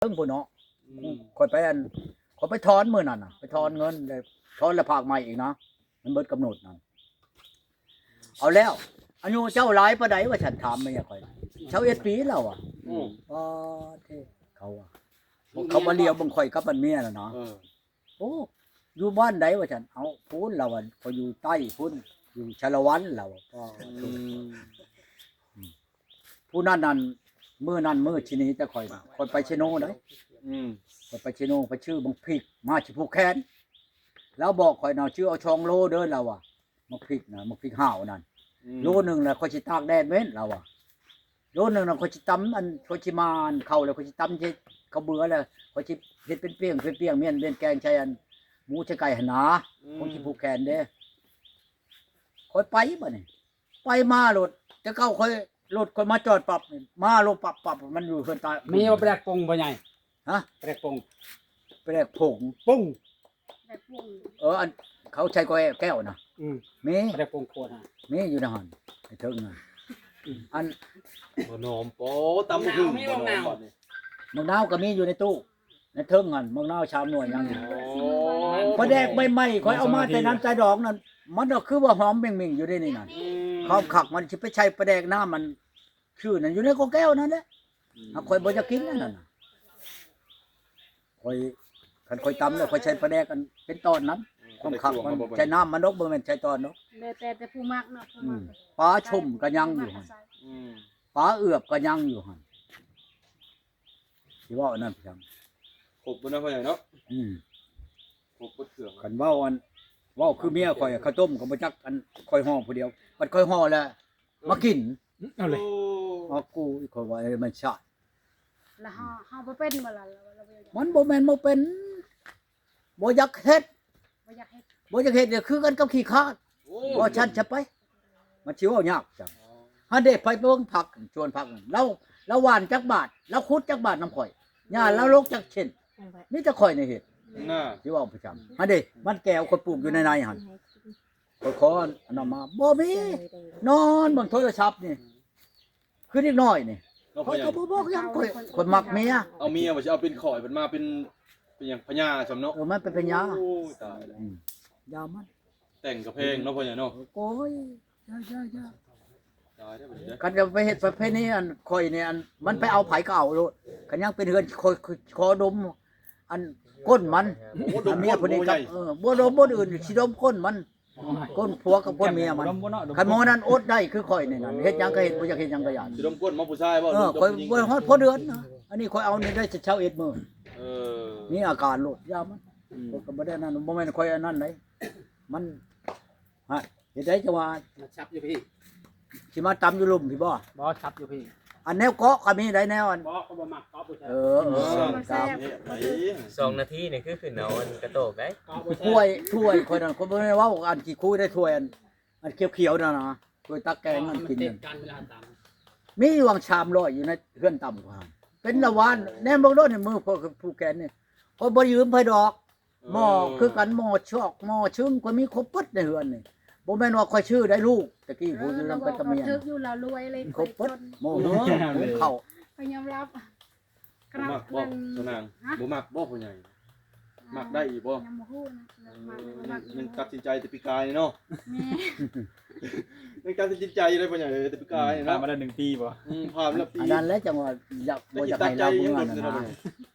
ເຖິງພຸ້ນເນາະ. ອືມ ຂ້ອຍໄປອັນ ຂ້ອຍໄປຖອນມື້ນັ້ນນະ ໄປຖອນເງິນ ແລ້ວຖອນແລ້ວພາກໃໝ່ອີກນະ ມັນເບິດກຳນົດນັ້ນ. ເອົາແລ້ວ ອາຍຸເຈົ້າຫຼາຍປານໃດ ວ່າຊັ້ນ ຖາມເມຍຂ້ອຍ. ຊາວເອັດປີ ລາວວ່າ. ອືມ ປາດເທ ເຂົາວ່າ ເຂົາມາຫຼຽວເບິ່ງຂ້ອຍກັບອັນເມຍນະນະ. ເອີ ໂອ້ ຢູ່ບ້ານໃດ ວ່າຊັ້ນ. ເອົ້າ ພຸ້ນ ລາວວ່າ ຂ້ອຍຢູ່ໃຕ້ພຸ້ນ ຢູ່ສາລະວັນ ລາວວ່າ. ອືມ ຜູ້ນັ້ນນັ້ນ ມື້ນັ້ນມື້ຊິໜີແຕ່ຂ້ອຍນະ ຂ້ອຍໄປເຊໂນໄດ໋. ອືມ ຂ້ອຍໄປເຊໂນ ໄປຊື້ບັກພິກມາຊິຜູກແຂນ. ລາວບອກຂ້ອຍນະ ຊື້ເອົາສອງໂລເດີ ລາວວ່າ. ບັກພິກນະ ບັກພິກຫ້າວນັ້ນ ອືມ ໂລໜຶ່ງລະ ຂ້ອຍຊິຕາກແດດເວັນ ລາວວ່າ. ໂລໜຶ່ງນະ ຂ້ອຍຊິຕຳ ອັນ ຂ້ອຍຊິໝ່າເຂົ້າ ແລ້ວຂ້ອຍຊິຕຳໃສ່ເຂົ້າເບືອ ແລ້ວຂ້ອຍຊິເຮັດເປັນປ່ຽງ ເປັນປ່ຽງ ມ້ຽນ ມ້ຽນແກງໃສ່ອັນ ໝູໃສ່ໄກ່ຫັ້ນນາ. ອືມ ຄົງຊິຜູກແຂນເດ້. ຂ້ອຍໄປບາດນີ້ ໄປມາໂລດ ແຕ່ເກົ່າຂ້ອຍ ລົດຂ້ອຍມາຈອດປັບນີ້ ມາໂລດປັບໆ ມັນຢູ່ເຮືອນຕາຍ. ມີບໍ່ປະແດກປົງພໍ່ໃຫຍ່? ຮະ? ປະແດກປົງ ປະແດກຜົງ ປຸງ ແບບປຸງ ເອີ ອັນເຂົາໃສ່ແກ້ວນະ. ອືມ ມີ ປະແດກປົງໂຄດນະ ມີຢູ່ໃນຫັ້ນ ໃນເທິງຫັ້ນ. ອືມ ອັນ ບໍ່ໜອມ ໂອ້ ຕຳບັກຫຸ່ງ ມີບັກນາວ ບໍ່ໜອມບັດນີ້ ບັກນາວກໍມີຢູ່ໃນຕູ້ ໃນເທິງຫັ້ນ ບັກນາວສາມໜ່ວຍຍັງຢູ່. ໂອ້ ປາແດກໃໝ່ໆ ຂ້ອຍເອົາມາແຕ່ນ້ຳໃຈດອກນັ້ນ ມັນກໍຄືວ່າຫອມເໝັ່ງໆ ຢູ່ໃນນີ້ນັ້ນ. ອືມ ຄວາມຄັກມັນຊິໄປໃສ່ປາແດກນ້ຳມັນ ຊື່ນັ້ນຢູ່ໃນກໍແກ້ວນັ້ນແຫຼະ. ອືມ ຫາກຂ້ອຍບໍ່ຢາກກິນອັນນັ້ນນະ ຂ້ອຍ ຄັນຂ້ອຍຕຳແລ້ວ ຂ້ອຍໃສ່ປາແດກອັນເປັນຕອນນຳ. ອືມ ຄວາມຄັກມັນໃສ່ນ້ຳມັນດອກ ບໍ່ແມ່ນໃສ່ຕອນດອກ. ແລ້ວແຕ່ ແຕ່ຜູ້ມັກເນາະ ຜູ້ມັກ. ອືມ ປາຊົມກໍຍັງຢູ່ຫັ້ນ ອືມ ປາເອືອບກໍຍັງຢູ່ຫັ້ນ. ຊິເວົ້າອັນນັ້ນໄປຫຍັງ ຄົບເບິດເນາະ ພໍ່ໃຫຍ່ເນາະ. ອືມ ຄົບເບິດເຄື່ອງ ຄັນເວົ້າອັນ ເວົ້າຄືເມຍຂ້ອຍ ເຂົ້າຕົ້ມກໍບໍ່ຈັກ ອັນຂ້ອຍຫໍ່ຜູ້ດຽວ ບັດຂ້ອຍຫໍ່ແລ້ວມາກິນ. ເອົາເລີຍ ໂອ້ ເອົາກູ ຂ້ອຍວ່າ ເອີ ມັນຊາດ ແລ້ວເຮົາ ເຮົາບໍ່ເປັນບໍ່ລະ ລະ ລະບໍ່ຢາກ ມັນບໍ່ແມ່ນບໍ່ເປັນ ບໍ່ຢາກເຮັດ ບໍ່ຢາກເຮັດ ບໍ່ຢາກເຮັດ ກໍຄືກັນກັບຂີ້ຄ້ານ. ໂອ້ ບໍ່ຊັ້ນຊະໄປ ມັນຊິເວົ້າຍາກຈັ່ງ. ອໍ ຫັ້ນເດ້ ໄປເບິ່ງຜັກ ສວນຜັກ ລາວ ລາວຫວ່ານຈັກບາດ ລາວຂຸດຈັກບາດນຳຂ້ອຍ ຫຍ້າລາວລົກຈັກເຊັ່ນ ມີແຕ່ຂ້ອຍນີ້ເຮັດ ນະ ຊິເວົ້າໄປຈັ່ງ. ຫັ້ນເດ້ ມັນແກ້ວຂ້ອຍປູກຢູ່ໃນໃນຫັ້ນ ຂ້ອຍຂໍອັນນັ້ນມາ ບໍ່ມີ ນອນເບິ່ງໂທລະສັບນີ້ ຄືເດັກນ້ອຍນີ້. ເນາະ ຂ້ອຍກໍບໍ່ບອກຫຍັງ ຂ້ອຍ ຂ້ອຍມັກເມຍ. ເອົາເມຍວ່າຊິເອົາເປັນຂ້ອຍ ເພິ່ນມາເປັນ ເປັນຫຍັງ ພະຍາຊ້ຳເນາະ. ເອີ ມັນເປັນພະຍາ ໂອ້ຍ ຕາຍແລ້ວ ອືມ ຢາມັນ ແຕ່ງກະແພງເນາະ ພໍ່ໃຫຍ່ເນາະ. ໂອ້ຍ ຢ່າໆໆ ຕາຍແລ້ວບັດນີ້ເດີ. ຄັນຈະໄປເຮັດປະເພນີອັນຂ້ອຍນີ້ ອັນມັນໄປເອົາໃຜກໍເອົາໂລດ ຄັນຍັງເປັນເຮືອນ ຂໍ ຂໍດົມອັນກົ້ນມັນ. ໂອ້ ດົມ ເມຍຜູ້ນີ້ກັບ ເອີ ບໍ່ດົມບ່ອນອື່ນ ຊິດົມກົ້ນມັນ. ໂອ້ຍ ກົ້ນຜົວກັບກົ້ນເມຍມັນ ບໍ່ດົມບໍ່ເນາະ ບໍ່ດົມ. ຄັນໝໍນັ້ນອົດໄດ້ຄືຂ້ອຍນີ້ນະ ເຮັດຫຍັງກໍເຮັດ ບໍ່ຢາກເຮັດຫຍັງກໍຢ່າ. ຊິດົມກົ້ນໝໍຜູ້ຊາຍບໍ່? ເອີ ຂ້ອຍບໍ່ຮອດພໍເດືອນນະ ອັນນີ້ຂ້ອຍເອົານີ້ໄດ້ຊາວເອັດມື້. ເອີ ມີອາການໂລດ ຢ່າມັນ. ອືມ ຂ້ອຍກໍບໍ່ໄດ້ນັ້ນ ບໍ່ແມ່ນຂ້ອຍອັນນັ້ນໃດ ມັນ ຮະ ເຮັດໃດຈະວ່າ ມາຊັບຢູ່ພີ້ ຊິມາຕຳຢູ່ລຸ່ມພີ້ບໍ່? ບໍ່ ຊັບຢູ່ພີ້. ອັນແນວເກາະກໍມີໄດ໋ ແນວອັນ ເກາະກໍບໍ່ມັກ ເກາະບໍ່ແຊບ. ເອີ ເອີ ບໍ່ແຊບ. ສອງນາທີນີ້ຄືຂຶ້ນເອົາອັນກະໂຕກໄດ໋. ຖ້ວຍ ຖ້ວຍຂ້ອຍນັ້ນ ຂ້ອຍບໍ່ໄດ້ເວົ້າອັນຂີ້ຄຸຍໄດ໋ ຖ້ວຍອັນ ອັນຂຽວໆນັ້ນນະ ຖ້ວຍຕັກແກງອັນກິນນັ້ນ ມີຢູ່ຫວ່າງສາມຮ້ອຍຢູ່ໃນເຮືອນຕ່ຳກວ່າຫັ້ນ ເປັນລະຫວ່ານ. ແນມເບິ່ງໂລດໃນມືພວກຜູກແຂນນີ້ ຂ້ອຍບໍ່ຢືມໃຜດອກ. ໝໍ້ຄືກັນ ໝໍ້ຊອກ ໝໍ້ຊຶມ ຂ້ອຍມີຄົບເບິດໃນເຮືອນນີ້. ບໍ່ແມ່ນວ່າຂ້ອຍຊື້ໄດ້ລູກ ແຕ່ກີ້ຜູ້ຢູ່ນຳກັນກັບເມຍ ຖືກຢູ່ລາວລວຍເລີຍ ມີຄົບເບິດ ໝໍ້ເຮືອນ ເຂົ້າ ຂ້ອຍຍອມຮັບ. ບໍ່ມັກບໍ່ ສາວນາງ ບໍ່ມັກບໍ່ ພໍ່ໃຫຍ່ ມັກໄດ້ອີກບໍ່? ຍັງບໍ່ຮູ້ນະ ເອີ ຍັງຕັດສິນໃຈແຕ່ປີກາຍນີ້ເນາະ. ແມ່ນ ຍັງຕັດສິນໃຈຢູ່ເດ້ ພໍ່ໃຫຍ່ເອີຍ ແຕ່ປີກາຍນີ້ເນາະ. ຜ່ານມາແລ້ວໜຶ່ງປີບໍ່? ອືມ ຜ່ານມາແລ້ວປີ ອັນນັ້ນແຫຼະ ຈັ່ງວ່າຢາກ ບໍ່ຢາກໃຫ້ລາວເມືອຫັ້ນນະ.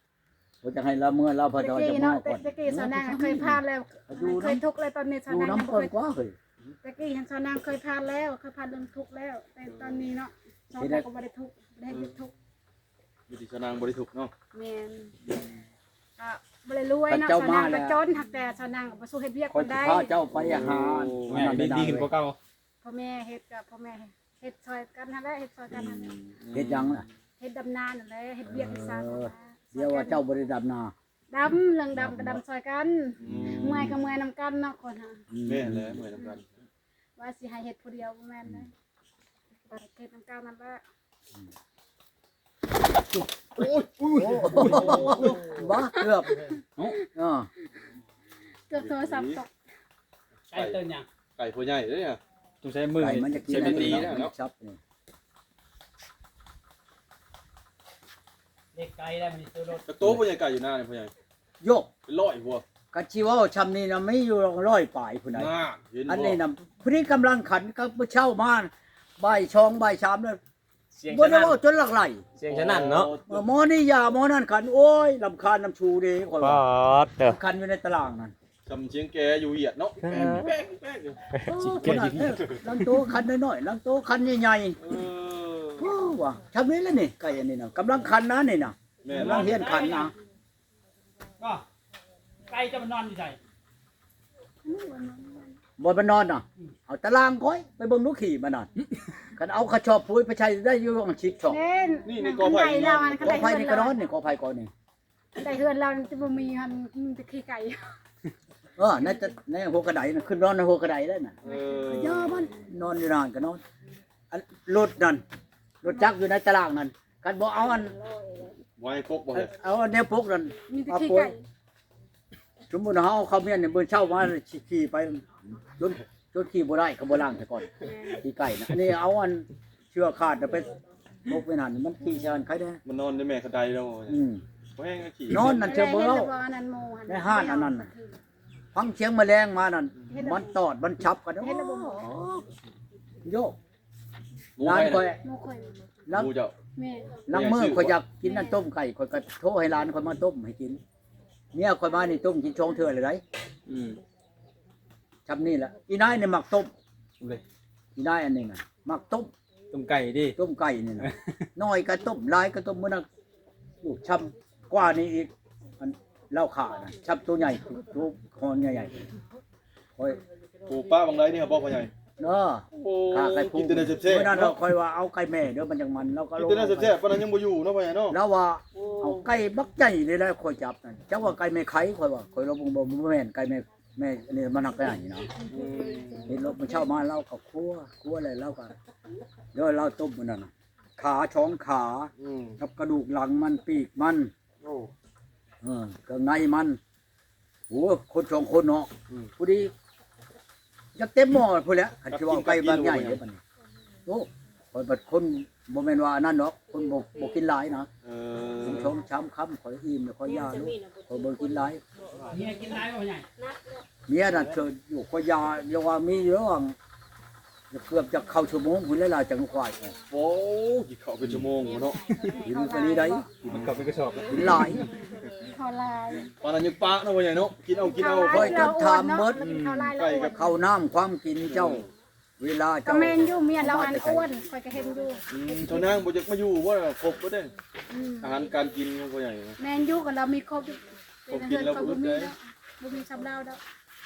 ບໍ່ຢາກໃຫ້ລາວເມືອ ລາວພະເຈົ້າຈະມາກ່ອນ. ແຕ່ກີ້ສາວນາງເຄີຍຜ່ານແລ້ວ ເຄີຍທຸກແລ້ວ ຕອນນີ້ສາວນາງຍັງບໍ່ເຄີຍ. ແຕ່ກີ້ຫັ້ນສາວນາງເຄີຍຜ່ານແລ້ວ ເຄີຍຜ່ານເລື່ອງທຸກແລ້ວ ແຕ່ຕອນນີ້ເນາະ ສາວນາງກໍບໍ່ໄດ້ທຸກ ບໍ່ໄດ້ເຮັດວຽກທຸກ. ຢູ່ທີ່ສາວນາງບໍ່ໄດ້ທຸກເນາະ. ແມ່ນ ກໍບໍ່ໄດ້ລວຍເນາະ ສາວນາງກໍຈົນ ຫາກແຕ່ສາວນາງກໍບໍ່ສູ້ເຮັດວຽກປານໃດ. ຂ້ອຍຊິພາເຈົ້າໄປຫາ ໂອ້ ແມ່ນ ດີ ດີຂຶ້ນກວ່າເກົ່າ. ພໍ່ແມ່ເຮັດ ກໍພໍ່ແມ່ເຮັດຊ່ອຍກັນຫັ້ນແຫຼະ ເຮັດຊ່ອຍກັນຫັ້ນແຫຼະ. ອືມ ເຮັດຫຍັງລະ? ເຮັດດຳນາຫັ້ນແຫຼະ ເຮັດວຽກເຮັດສານ. ດຽວວ່າເຈົ້າບໍ່ໄດ້ດຳນາ. ດຳ ເລື່ອງດຳກໍດຳຊ່ອຍກັນ. ອືມ ເມື່ອຍກໍເມື່ອຍນຳກັນເນາະ ຄົນເຮົາ. ອືມ ແມ່ນແຫຼະ ເມື່ອຍນຳກັນ. ວ່າຊິໃຫ້ເຮັດຜູ້ດຽວບໍ່ແມ່ນເດ້. ອືມ ເຮັດນຳກັນນັ້ນແຫຼະ. ອືມ ໂອ້ຍ ໂອ້ຍ ໂອ້ຍ ບໍ່ ເກືອບ ເນາະ ເອີ ເກືອບໂທລະສັບຕົກ. ໄກ່ຕົວຫຍັງ? ໄກ່ພໍ່ໃຫຍ່ເດ້ ສົງໄສມື ໄກ່ມັນຈະກິນ ໃສ່ໄມ້ຕີແລ້ວເນາະ. ສັບນີ້ ເດັກໄກແລ້ວມັນຊື້ລົດ ກະໂຕພໍ່ໃຫຍ່ໄກ່ຢູ່ນານີ້ພໍ່ໃຫຍ່ ໂຢ ເປັນຮ້ອຍກວ່າ ຄັນຊິເວົ້າຊ່ຳນີ້ນະ ມີຢູ່ຮ້ອຍປາຍພຸ້ນໃດ໋ ນັ້ນ ເຫັນບໍ່ ອັນນີ້ນະ ພໍດີກຳລັງຂັນ ກະມື້ເຊົ້າມາ ບ່າຍສອງ ບ່າຍສາມແລ້ວ ສຽງ ບໍ່ໄດ້ເວົ້າ ສະນັ້ນ ຈົນຫຼັກໄຫຼ ສຽງສະນັ້ນເນາະ ເອີ ໝໍນີ້ຢາ ໝໍນັ້ນຂັນ ໂອ້ຍ ລຳຄານນຳຊູເດ້ ຂ້ອຍວ່າ ປາດເຕີ ຂັນຢູ່ໃນຕາລາງນັ້ນ ຊ່ຳສຽງແກຢູ່ຫວຽດເນາະ ເອີ ແປ້ງໆໆ ເອີ ຂະໜາດນັ້ນ ລາງໂຕຂັນນ້ອຍໆ ລາງໂຕຂັນໃຫຍ່ໆ ເອີ ໂອ້ ວ່າ ຊ່ຳນີ້ລະນີ້ ໄກ່ອັນນີ້ນະ ກຳລັງຂັນນະນີ້ນະ ແມ່ນ ກຳລັງຮຽນຂັນນະ ບໍ່ ໄກ່ເຈົ້າມັນນອນຢູ່ໃສ? ບ່ອນມັນນອນນະ ອືມ ເອົາຕາລາງຂ້ອຍ ໄປເບິ່ງດູຂີ້ມັນນະ ຄັນເອົາກະສອບປຸ໋ຍໄປໃສ່ໄດ້ຢູ່ຫວ່າງສິບສອງ ນີ້ ນີ້ ນີ້ ກອໄຜ່ ກອໄຜ່ນີ້ກະນອນ ນີ້ ກອໄຜ່ກອນນີ້ ໄດ້ເຮືອນລາວນີ້ຈະບໍ່ມີຫັ້ນ ມີແຕ່ຂີ້ໄກ່ ເອີ ໃນ ໃນຫົວກະໄດນະ ຂຶ້ນນອນໃນຫົວກະໄດໄດ້ນະ ເອີ ຢ່າມັນ ນອນຢູ່ນັ້ນກະນອນ ອັນ ລົດນັ້ນ ລົດຈັກຢູ່ໃນຕາລາງນັ້ນ ຄັນບໍ່ເອົາອັນ ບໍ່ໃຫ້ປົກບໍ່ ເອີ ເອົາອັນແນວປົກນັ້ນ ມີແຕ່ຂີ້ໄກ່ ສົມມຸດເຮົາເອົາເຂົ້າມຽນນີ້ ມື້ເຊົ້າມາຊິຂີ່ໄປ ຈົນ ຈົນຂີ່ບໍ່ໄດ້ ເຂົາບໍ່ລ້າງຊະກ່ອນ ແມ່ນ ຂີ້ໄກ່ນະ ອັນນີ້ເອົາອັນເຊືອກຂາດນະ ໄປປົກໄວ້ນັ້ນ ມັນຂີ່ຊານໄຄແດ່ ມັນນອນໃນແມ່ກະໄດແລ້ວ ອືມ ບໍ່ແຮງຂີ້ ນອນນັ້ນເທື່ອບໍ່ເວົ້າ ແມ່ນ ອັນນັ້ນໝູ່ຫັ້ນ ໃນຮ້ານອັນນັ້ນນະ ຟັງສຽງແມະແລງມານັ້ນ ມັນຕອດ ມັນສັບກັນ ເຫັນແລ້ວບໍ່ ໂຢ ຫຼານຂ້ອຍ ໝູ່ຂ້ອຍ ລາງ ໝູ່ເຈົ້າ ແມ່ນ ລາງມື້ຂ້ອຍຢາກກິນອັນຕົ້ມໄກ່ ຂ້ອຍກະໂທໃຫ້ຫຼານຂ້ອຍມາຕົ້ມໃຫ້ກິນ ເມຍຂ້ອຍມານີ້ຕົ້ມກິນສອງເທື່ອແລ້ວໃດ ອືມ ຊ່ຳນີ້ລະ ອີນາຍນີ້ມັກຕົ້ມ ເດ້ ອີນາຍອັນນີ້ນະ ມັກຕົ້ມ ຕົ້ມໄກ່ຕິ ຕົ້ມໄກ່ນີ້ນະ ໜ້ອຍກະຕົ້ມ ຫຼາຍກະຕົ້ມ ມື້ນັ້ນ ໂອ້ ຊ່ຳກວ່ານີ້ອີກ ອັນລາວຂ້ານະ ຊ່ຳໂຕໃຫຍ່ ໂຕຄອນໃຫຍ່ໆ ຂ້ອຍ ໂອ້ ປະຫວ່າງໃດນີ້ບໍພໍ່ໃຫຍ່ ເນາະ ໂອ້ ຂ້າໄກ່ປູ ກິນແຕ່ແນວແຊບໆ ມື້ນັ້ນເນາະ ຂ້ອຍວ່າເອົາໄກ່ແມ່ເດີ ມັນຈັ່ງມັນ ລາວກະ ກິນແຕ່ແນວແຊບໆ ປານນັ້ນຍັງບໍ່ຢູ່ເນາະພໍ່ໃຫຍ່ເນາະ ລາວວ່າ ໂອ້ ເອົາໄກ່ບັກໃຫຍ່ເລີຍ ຂ້ອຍຈັບນັ້ນ ຈັກວ່າໄກ່ແມ່ໄຂ່ ຂ້ອຍວ່າ ຂ້ອຍລອງເບິ່ງ ບໍ່ ບໍ່ແມ່ນໄກ່ແມ່ ແມ່ ອັນນີ້ມັນຮັກໄກ່ໃຫຍ່ນະ ອືມ ເຫັນລົດມື້ເຊົ້າມາ ລາວກະຄົວ ຄົວແລ້ວລາວກະ ແລ້ວລາວຕົ້ມອັນນັ້ນນະ ຂາສອງຂາ ອືມ ກັບກະດູກຫຼັງມັນ ປີກມັນ ໂອ້ ເອີ ເຄື່ອງໃນມັນ ໂອ້ ຄົນສອງຄົນເນາະ ອືມ ພໍດີ ຢາກເຕັມໝໍ້ພຸ້ນແຫຼະ ຄັນຊິເວົ້າໄກ່ບາດໃຫຍ່ເດ້ບັດນີ້ ໂອ້ ຂ້ອຍບັດຄົນບໍ່ແມ່ນວ່າອັນນັ້ນດອກ ຄົນບໍ່ ບໍ່ກິນຫຼາຍນະ ເອີ ສອງສາມຄຳ ຂ້ອຍອີ່ມແລ້ວ ຂ້ອຍຢ່າໂລດ ຂ້ອຍບໍ່ກິນຫຼາຍ ເມຍກິນຫຼາຍບໍ່ໃຫຍ່? ເມຍນະ ເຊີ ຢູ່ ຂ້ອຍຢ່າ ຢ່າວ່າມີຢູ່ ເກືອບຈະເຂົ້າຊົ່ວໂມງພຸ້ນແຫຼະ ລາວຈັ່ງຄວາຍ ໂອ້ ກິນເຂົ້າເປັນຊົ່ວໂມງພຸ້ນເນາະ ກິນກະນີ້ໄດ້ ກິນເຂົ້າເປັນກະສອບ ກິນຫຼາຍ ເຂົ້າຫຼາຍ ປານນັ້ນຍັງປະເນາະພໍ່ໃຫຍ່ເນາະ ກິນເອົາ ກິນເອົາ ຂ້ອຍຈົນຖາມໝົດ ກິນເຂົ້າຫຼາຍແລ້ວ ເຂົ້ານ້ຳຄວາມກິນເຈົ້າ ເອີ ເວລາເຈົ້າ ກະແມ່ນຢູ່ ເມຍລາວອັນອ້ວນ ຂ້ອຍກະເຫັນຢູ່ ອືມ ເຖົ້ານາງບໍ່ຢາກມາຢູ່ບໍ່ ຄົບເບິດເດ້ ອືມ ອາຫານການກິນຂອງພໍ່ໃຫຍ່ ແມ່ນຢູ່ ກະລາວມີຄົບຢູ່ ຄົບກິນແລ້ວບໍ່ອຶດເດ້ ບໍ່ມີສ່ຳລາວດອກ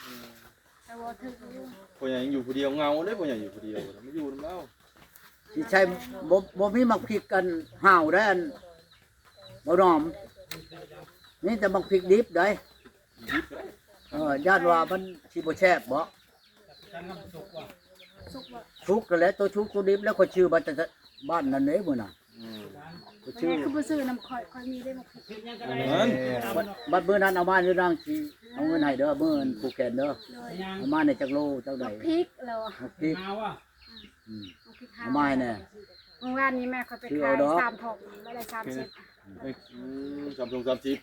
ອືມ ແຕ່ວ່າຖືກຢູ່ ພໍ່ໃຫຍ່ຍັງຢູ່ຜູ້ດຽວ ເຫງົາເດ້ ພໍ່ໃຫຍ່ຢູ່ຜູ້ດຽວ ມາຢູ່ນຳລາວ ຊິໃຊ້ ບໍ່ ບໍ່ມີໝາກພິກອັນຫາວໄດ໋ ອັນ ບໍ່ໜອມ ມີແຕ່ໝາກພິກດິບໄດ໋ ດິບ ເອີ ຢ້ານວ່າມັນຊິບໍ່ແຊບບໍ? ສຸກແລ້ວ ໂຕສຸກໂຕດິບແລ້ວ ຂ້ອຍຊື້ມາແຕ່ບ້ານນັ້ນເດ້ມື້ນັ້ນ ອືມ ຂ້ອຍຊື້ ເພິ່ນຄືບໍ່ຊື້ນຳຂ້ອຍ ຂ້ອຍມີເດ້ໝາກພິກ ອັນນັ້ນ ບັດ ບັດມື້ນັ້ນເອົາມາຢູ່ນາງຊິເອົາເງິນໃຫ້ເດີ ມື້ອັນຜູກແຂນເດີ ໂດຍ ເອົາມາໃນຈັກໂລຈັກໃດ ໝາກພິກແລ້ວ ໝາກພິກ ອືມ ເອົາມາໃຫ້ແດ່ ມື້ວານນີ້ແມ່ຂ້ອຍໄປຂາຍສາມຖົງ ລາຍໄດ້ສາມສິບ ອືມ ສາມຖົງສາມສິບ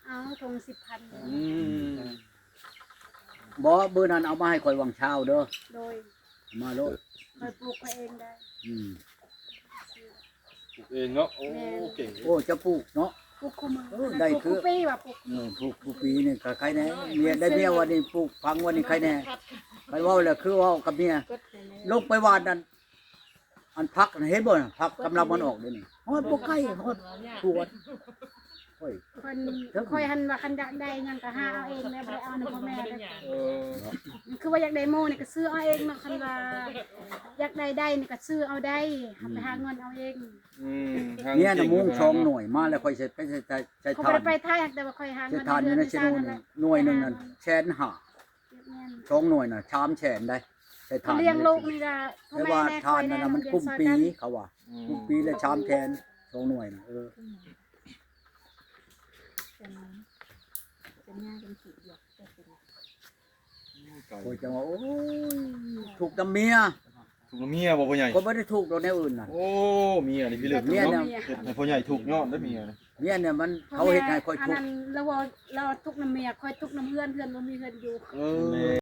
ເອົາຖົງສິບພັນ ອືມ ບໍ່ ມື້ນັ້ນເອົາມາໃຫ້ຂ້ອຍຫວ່າງຊາວເດີ ໂດຍ ມາໂລດ ຂ້ອຍປູກຂ້ອຍເອງໄດ້ ອືມ ປູກເອງເນາະ ໂອ້ ແມ່ນ ເກັ່ງ ໂອ້ ເຈົ້າປູກເນາະ ປູກຄູ່ມື້ ເອີ ໄດ້ຄື ປູກຄູ່ປີວ່າປູກ ເອີ ປູກຄູ່ປີນີ້ກະໄຄແດ່ ເມຍໄດ້ເມຍວັນນີ້ປູກຝັງວັນນີ້ໄຄແດ່ ຄັນເວົ້າແລ້ວຄືເວົ້າກັບເມຍ ລົງໄປຫວ່ານນັ້ນ ອັນຜັກຫັ້ນເຫັນບໍ່ ຜັກກຳລັງມັນອອກດຽວນີ້ ຮອດບໍ່ໄກ ຮອດສວນ ໂອ້ຍ ເພິ່ນ ຂ້ອຍຫັ້ນວ່າຄັນຢາກໄດ້ຫຍັງກະຫາເອົາເອງແຫຼະ ບໍ່ໄດ້ເອົານຳພໍ່ແມ່ເດ້ ເອີ ຄືວ່າຢາກໄດ້ໝູ່ນີ້ກະຊື້ເອົາເອງເນາະ ຄັນວ່າຢາກໄດ້ໄດ້ນີ້ກະຊື້ເອົາໄດ້ ເຮົາໄປຫາເງິນເອົາເອງ ອືມ ເມຍນະມຸງສອງໜ່ວຍມາແລ້ວ ຂ້ອຍຊິໄປໃສ່ ໃສ່ ໃສ່ຖ່ານ ຂ້ອຍບໍ່ໄດ້ໄປໄທ ແຕ່ວ່າຂ້ອຍຫາເງິນ ໃສ່ຖ່ານຢູ່ໃນເຊໂນນີ້ ໜ່ວຍໜຶ່ງນັ້ນແສນຫ້າ ສອງໜ່ວຍນະ ສາມແສນໄດ໋ ໃສ່ຖ່ານ ລ້ຽງລູກນີ້ກະ ແຕ່ວ່າຖ່ານນັ້ນນະມັນກຸ້ມປີ ເຂົາວ່າ ອືມ ກຸ້ມປີລະສາມແສນ ສອງໜ່ວຍນະ ເອີ ຂ້ອຍຈັ່ງວ່າ ໂອ້ຍ ທຸກນຳເມຍ ທຸກນຳເມຍບໍ່ພໍ່ໃຫຍ່? ຂ້ອຍບໍ່ໄດ້ທຸກດອກແນວອື່ນນະ ໂອ້ ເມຍນີ້ພິລຶກ ເມຍເນາະ ເຮັດໃຫ້ພໍ່ໃຫຍ່ທຸກຍ້ອນເດ້ເມຍນະ ເມຍນີ້ມັນ ເຂົາເຮັດໃຫ້ຂ້ອຍທຸກ ອັນນັ້ນລາວເວົ້າ ລາວທຸກນຳເມຍ ຂ້ອຍທຸກນຳເຮືອນ ເຮືອນບໍ່ມີເຮືອນຢູ່ ເອີ